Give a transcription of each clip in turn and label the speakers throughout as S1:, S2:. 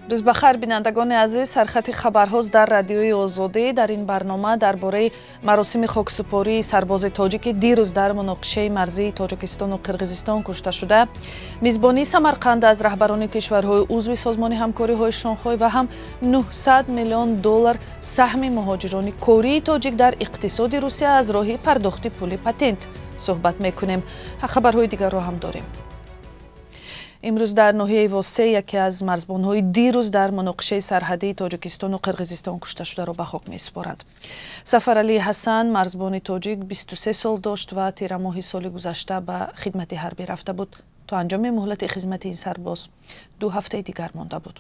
S1: Рӯз ба хайр, бинандагони азиз. Сархати хабарҳост дар Радиои Озодӣ. Дар ин барнома дар бораи маросими хоксупории сарбози тоҷики дирӯз дар муноқишаи марзии Тоҷикистону Қирғизистон кушта шуда, мизбонии Самарқанд аз раҳбарони кишварҳои узви Созмони ҳамкориҳои Шонхой ва ҳам 900 миллион доллар саҳми муҳоҷирони кории тоҷик дар иқтисоди Русия аз роҳи пардохти пули патент суҳбат мекунем. Хабарҳои дигарро ҳам дорем. Имрӯз дар ноҳияи Восе яке аз марзбонҳои дирӯз дар муноқишаи сарҳадии Тоҷикистону Қирғизистон кушташударо ба хок месупоранд. Сафаралӣ Ҳасан, марзбони тоҷик, 23 сол дошт ва тирамоҳи соли гузашта ба хидмати ҳарбӣ рафта буд. То анҷоми муҳлати хизмати ин сарбоз 2 ҳафтаи дигар монда буд.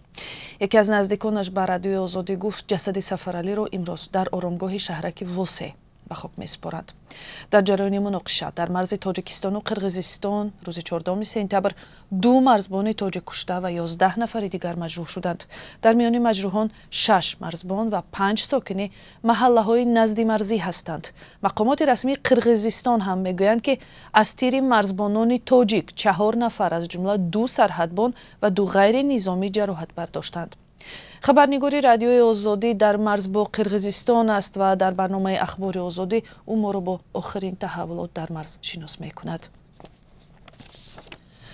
S1: Яке аз наздиконаш ба Радиои Озодӣ гуфт, ҷасади Сафаралиро имрӯз дар оромгоҳи шаҳраки Восе ба хок месупоранд. Дар ҷараёни муноқиша дар марзи Тоҷикистону Қирғизистон рӯзи 14 сентябр 2 марзбони тоҷик кушта ва 11 нафари дигар маҷрӯҳ шуданд. Дар миёни маҷрӯҳон 6 марзбон ва 5 сокини маҳаллаҳои назди марзӣ ҳастанд. Мақомоти расмии Қирғизистон ҳам мегӯянд, ки аз тири марзбонони тоҷик 4 нафар, аз ҷумла 2 сарҳадбон ва 2 ғайринизомӣ ҷароҳат бардоштанд. Хабарнигори Радиои Озодӣ дар марз бо Қирғизистон аст ва дар барномаи Ахбори Озодӣ ӯ моро бо охирин таҳаввулот дар марз шинос мекунад.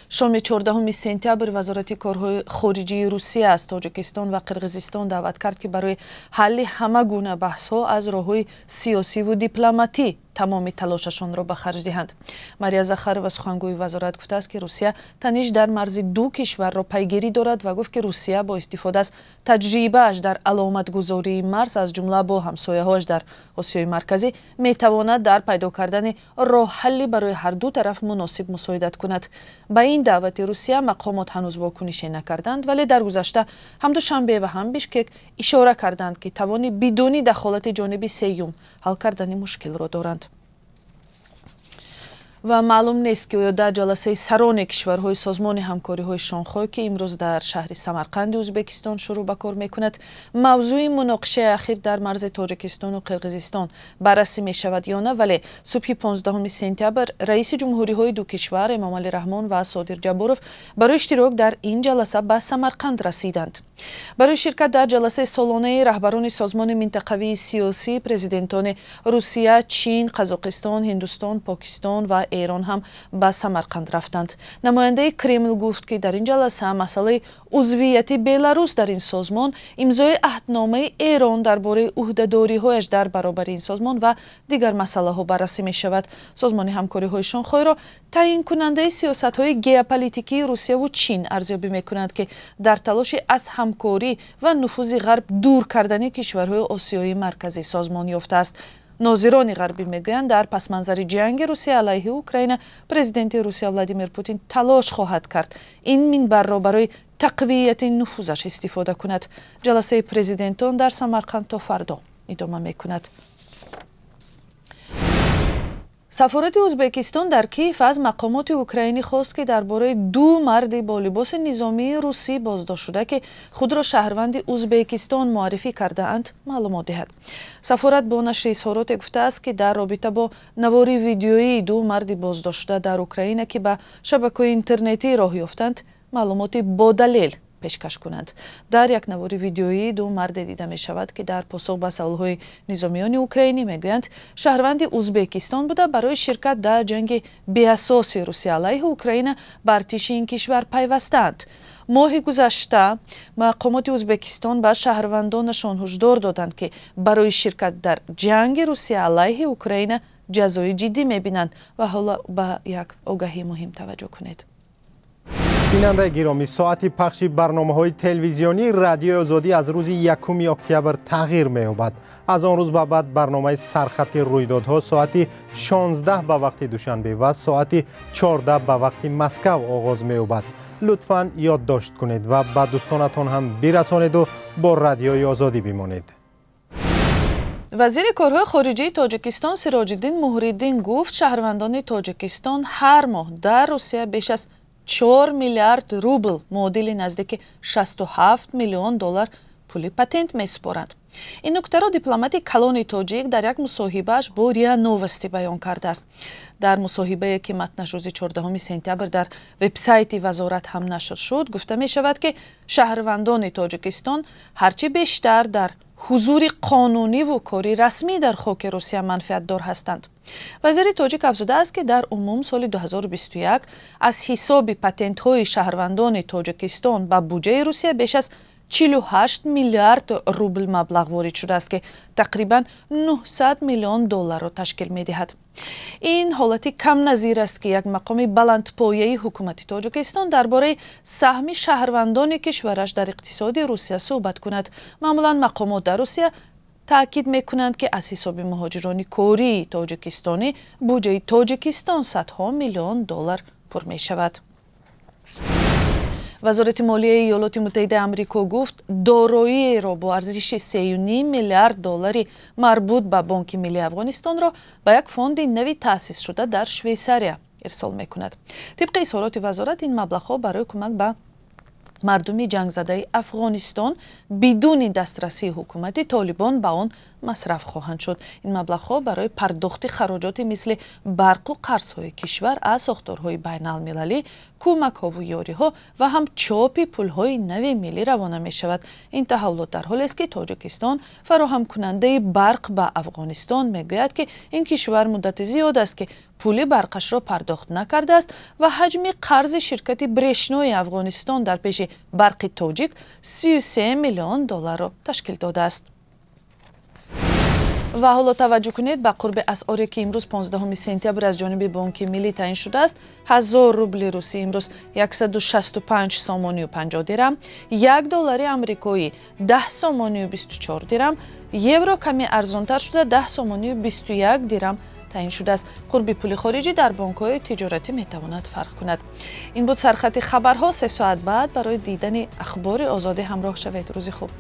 S1: Шоми 14 сентябр Вазорати корҳои хориҷии Русия аз Тоҷикистон ва Қирғизистон даъват кард, ки барои ҳалли ҳама гуна баҳсҳо аз роҳҳои сиёсиву дипломатӣ тамоми талошашонро ба харҷ диҳанд. Мария Захарова, сухангӯи вазорат, гуфтааст, ки Русия таниш дар марзи ду кишварро пайгирӣ дорад ва гуфт, ки Русия бо истифода аз таҷрибааш дар аломатгузории марз, аз ҷумла бо ҳамсояҳоаш дар Осиёи Марказӣ, метавонад дар пайдо кардани роҳҳалли барои ҳар ду тараф муносиб мусоидат кунад. Ба ин даъвати Русия мақомот ҳанӯз вокунише накарданд, вале дар гузашта ҳам Душанбе ва ҳам Бишкек ишора карданд, ки тавони бидуни дахолати ҷониби сеюм ҳал кардани мушкилро доранд. Ва маълум нест, ки оё дар ҷаласаи сарони кишварҳои Созмони ҳамкориҳои Шонхой, ки имрӯз дар шаҳри Самарқанди Ӯзбекистон шурӯъ ба кор мекунад, мавзӯи муноқишаи ахир дар марзи Тоҷикистону Қирғизистон баррасӣ мешавад ё на, вале субҳи 15 сентябр раиси ҷумҳуриҳои ду кишвар Эмомалӣ Раҳмон ва Содир Ҷабборов барои иштирок дар ин ҷаласа ба Самарқанд расиданд. Барои ширкат дар ҷаласаи солонаи раҳбарони созмони минтақавии сиёсӣ президентони Русия, Чин, Қазоқистон, Ҳиндустон, Покистон ва Эрон ҳам ба Самарқанд рафтанд. Намояндаи Кремл гуфт, ки дар ин ҷаласа масъалаи узвияти Беларус дар ин созмон, имзои аҳдномаи Эрон дар бораи ӯҳдадориҳояш дар баробари ин созмон ва дигар масъалаҳо баррасӣ мешавад. Созмони ҳамкориҳои Шонхойро таъйинкунандаи сиёсатҳои геополитикии Русияву Чин арзёбӣ мекунанд, ки дар талоши аз ҳамкорӣ ва нуфузи ғарб дур кардани кишварҳои Осиёи Марказӣ созмон ёфтааст. Нозирони ғарбӣ мегӯянд, дар пасманзари ҷанги Русия алайҳи Украина президенти Русия Владимир Путин талош хоҳад кард ин минбарро барои тақвияти нуфузаш истифода кунад. Ҷаласаи президентон дар Самарқанд то фардо идома мекунад. Сафорати Ӯзбекистон дар Киев аз мақомоти украинӣ хост, ки дар бораи 2 марди бо либоси низомии русӣ боздоштшуда, ки худро шаҳрванди Ӯзбекистон муаррифӣ кардаанд, маълумот диҳад. Сафорат бо нашри изҳороте гуфтааст, ки дар робита бо навори видеоии 2 марди боздоштшуда дар Украина, ки ба шабакаҳои интернетӣ роҳ ёфтанд, маълумоти бодалел пешкаш кунанд. Дар як навори видеоӣ 2 марде дида мешавад, ки дар посух ба саволҳои низомиёни украинӣ мегӯянд, шаҳрванди Ӯзбекистон буда, барои ширкат дар ҷанги беасоси Русия алайҳи Украина ба артиши ин кишвар пайвастаанд. Моҳи гузашта мақомоти Ӯзбекистон ба шаҳрвандонашон ҳушдор доданд, ки барои ширкат дар ҷанги Русия алайҳи Украина ҷазои ҷиддӣ мебинанд. Ва ҳоло ба як огаҳии муҳим таваҷҷӯҳ кунед.
S2: Бинандаи гиромӣ, соати пахши барномаҳои телевизионии Радиои Озодӣ аз рӯзи 1 октябр тағйир меёбад. Аз он рӯз ба баъд барномаи сархати рӯйдодҳо соати 16 ба вақти Душанбе ва соати 14 ба вақти Москав оғоз меёбад. Лутфан ёддошт кунед ва ба дӯстонатон ҳам бирасонеду бо Радиои Озодӣ бимонед.
S1: Вазири корҳои хориҷии Тоҷикистон Сироҷиддин Муҳриддин гуфт, шаҳрвандони Тоҷикистон ҳар моҳ дар Русия беш аз 4 миллиард рубл, муодили наздики 67 миллион доллар пули патент месупоранд. Ин нуктаро дипломати калони тоҷик дар як мусоҳибааш бо РИА Новости баён кардааст. Дар мусоҳибае, ки матнаш рӯзи 14 сентябр дар вебсайти вазорат ҳам нашр шуд, гуфта мешавад, ки шаҳрвандони Тоҷикистон ҳарчи бештар дар ҳузури қонуниву кори расмӣ дар хоки Русия манфиатдор ҳастанд. Вазири тоҷик афзудааст, ки дар умум соли 2021 аз ҳисоби патентҳои шаҳрвандони Тоҷикистон ба буҷаи Русия беш аз 48 миллиард рубл маблағ ворид шудааст, ки тақрибан 900 миллион долларро ташкил медиҳад. Ин ҳолати камназир аст, ки як мақоми баландпояи ҳукумати Тоҷикистон дар бораи саҳми шаҳрвандони кишвараш дар иқтисоди Русия суҳбат кунад. Маъмулан мақомот дар Русия таъкид мекунанд, ки аз ҳисоби муҳоҷирони кории тоҷикистонӣ буҷаи Тоҷикистон садҳо миллион доллар пур мешавад. Вазорати молияи Иёлоти Муттаҳидаи Амрико гуфт, дороиеро бо арзиши 3,5 миллиард доллари марбут ба Бонки Миллии Афғонистонро ба як фонди нави таъсисшуда дар Швейсария ирсол мекунад. Тибқи изҳороти вазорат, ин маблағҳо барои кӯмак ба мардуми ҷангзадаи Афғонистон бидуни дастрасии ҳукумати Толибон ба он масраф хоҳанд шуд. Ин маблағҳо барои пардохти хароҷоти мисли барқу қарзҳои кишвар аз сохторҳои байналмилалӣ, кӯмакҳову ёриҳо ва ҳам чопи пулҳои нави миллӣ равона мешавад. Ин таҳаввулот дар ҳолест, ки Тоҷикистон, фароҳамкунандаи барқ ба Афғонистон, мегӯяд, ки ин кишвар муддати зиёд аст, ки пули барқашро пардохт накардааст ва ҳаҷми қарзи ширкати Брешнои Афғонистон дар пеши Барқи Тоҷик 33 миллион долларро ташкил додааст. Ва ҳоло таваҷҷӯҳ кунед ба қурби асъоре, ки имрӯз, 15 сентябр, аз ҷониби Бонки Миллӣ таъин шудааст. 1000 рубли русӣ имрӯз 165 сомонию 50 дирам, 1 доллари амрикоӣ 10 сомонию 24 дирам, евро каме арзонтар шуда, 10 сомонию 21 дирам таъин шудааст. Қурби пули хориҷӣ дар бонкҳои тиҷоратӣ метавонад фарқ кунад. Ин буд сархати хабарҳо. 3 соат баъд барои дидани Ахбори Озодӣ ҳамроҳ шавед. Рӯзи хуб.